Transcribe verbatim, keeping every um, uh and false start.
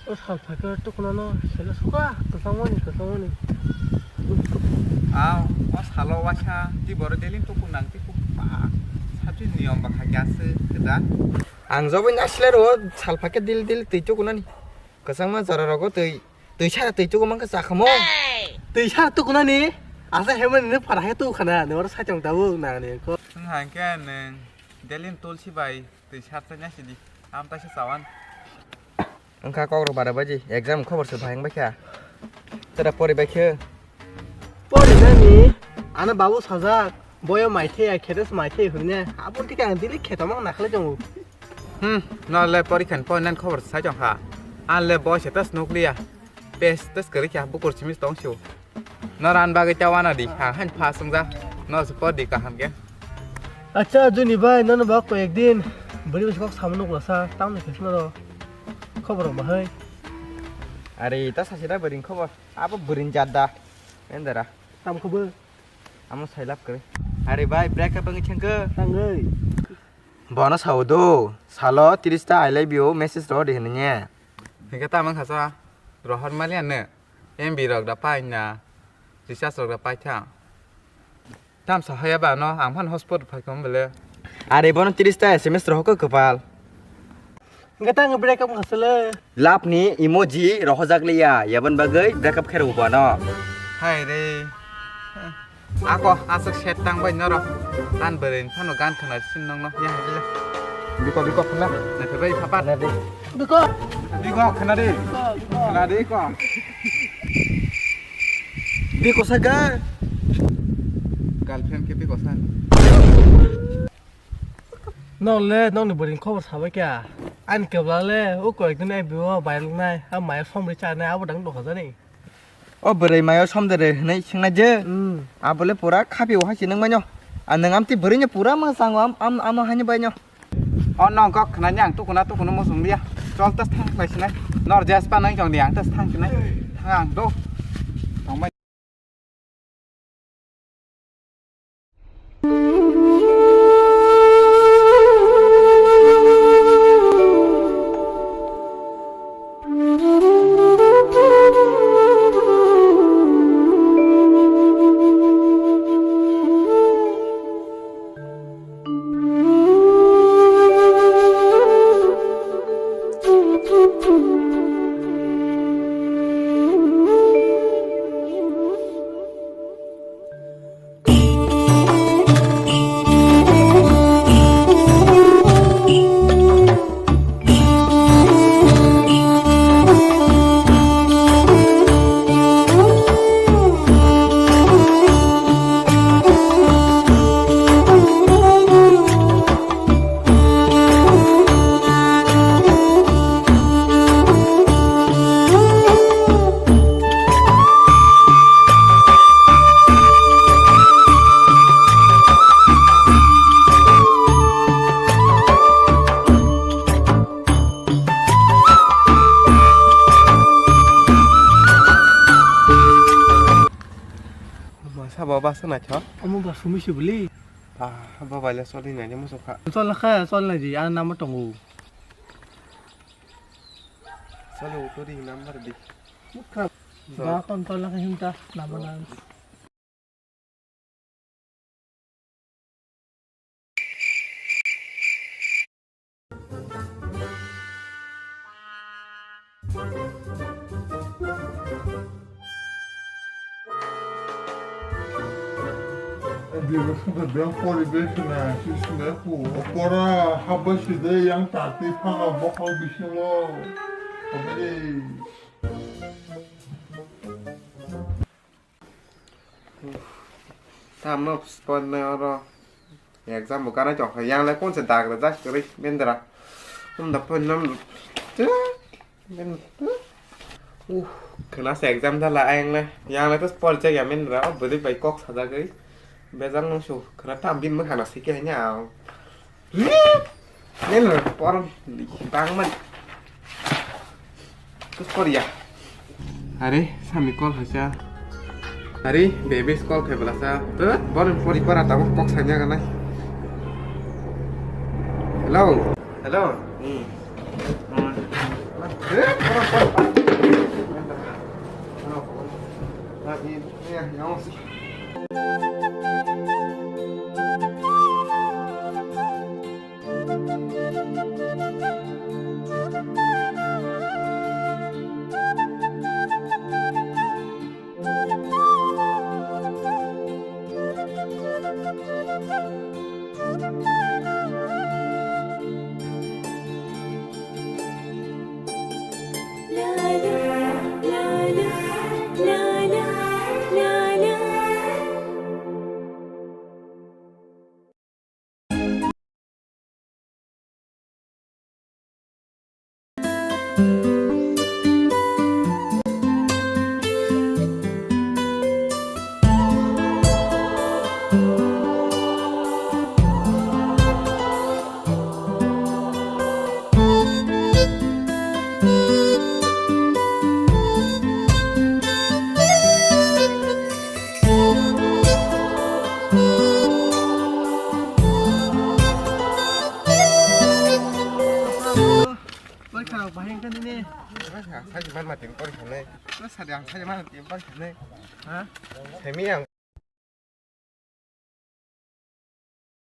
O sal phaikhe tukunano sele suka, kwchangmani, kwchangmani. Ah, o salo waisa tiboro daily tukun nang, tukun ba, sabji niyom ba kha kya se kwda. Ang joboni asle ro sal phaikhe daily daily twi tukunani. Kwchangma jora rogo twi, twi sara twi tuku mankha chakhamo. Twi sara tukunani, asa hemani ne phara he tukhana, ne oro saichong tabuk nangni ko. Nwng hangkhe nwng daily tulsi bai. Twi sar chanya sidi. Am taisa chawan. Wngkha kok rok bara baji. Exam khobor se bahai wngbai kha. Tera pori bai khe. Pori nani. Ano babu sajak. Boyo maithai ya, khetes maithai hwrwne. Abo thik ang dili kheto mang nakhwlai tongo. Hmm, no le pori khan pori nan khobor sai tong kha. An le boy se tas nukliya. Pes tas kwrwi kha bukur simi tong sio. Nor an bagwi ta wana di, ha, han pha sungja. Nor se por di kaham khe. Acha, Juni bai, nono ba koi ek din bwrwi bai kok samano kwlasa, tamo khe sino ro. Khobor rok bahai. Are, ta sasi da bwrwini khobor. Abo bwrwini jat da. Endera. Tam khobo. Amo sailap kwrwi. Are bai, break up wngwi thangkhe. Tangwi. Bono sao do. Salo tiris ta I love you message ro di hwnwi ne. Hingke tamo wngkha sa. Rohor maliya ne. M B rok da pai na, recharge rok da pai tha. Tam sa haya ba no, ang phan hotspot phai kong bele. Are bono tiris ta S M S rohor ko kwpal. Hingke tang break up khasele. Love ni emoji rohojak liya, yabon bagwi break up khe rw bono. Hai re. Ako aswk set tang bai noro. An bwrwi phano gan khna sin nongno ya hajila. Biko, biko, khna. Na phe bai phapat. Khna di. Biko. Biko, khna di. Biko, biko. Khna di ko. Biko saka. Girlfriend khe biko san. Nole nongni bwrwini khobor sabai kha. Ani kebla le o koi din ai bibo bai luknai, a maya somri chanai abo dang dokha jani. O bwrwi mayo somdere hwnwi swngna je. Hmm. Abole pura khapi o hai sinung manyo. A nwng amtwi bwrwino pura mwchango am, am, amo haino baino. O nong kok khwnani ang tukuna tukunu muchung liya. Chol tas thang lai sinai. Nor jes pa nang jong di ang tas thang sinai. Thang ang do. Tongbai. Masa baba se naithok. Omo ba sumi se bwli. Ba, baba le choli nai muchung kha. Chol kha, chol nai di, a namo tongo. Choli uto di number di. Ba kon chol kha himta, namo nang. Dibosonto beng poribesh na sisinai ku opora habai side yang tati phano bokol bisingo. Abadi. Tamo spot na oro. Exam bo kana chok yang le kon se dag re jas kri bendra. Um da pon nam. Uh, kena se exam dala ayang le. Yang le to spot ja ya bendra. Oh, beri bai kok saja kri. Bejang no su. Kena tam bin mung hana sike hanya. Nel por bangman. Kus por ya. Are, sami call hacha. Are, baby call khai bela sa. Tut, bor pori para tabuk kok sanya ganai. Hello. Hello. Hmm. Hmm. Eh, por, por, por. Kha bahai kha nini. Sa sa man ma tin kor khanai. Sa sa ang sa man tin kor khanai. Ha? Semi ang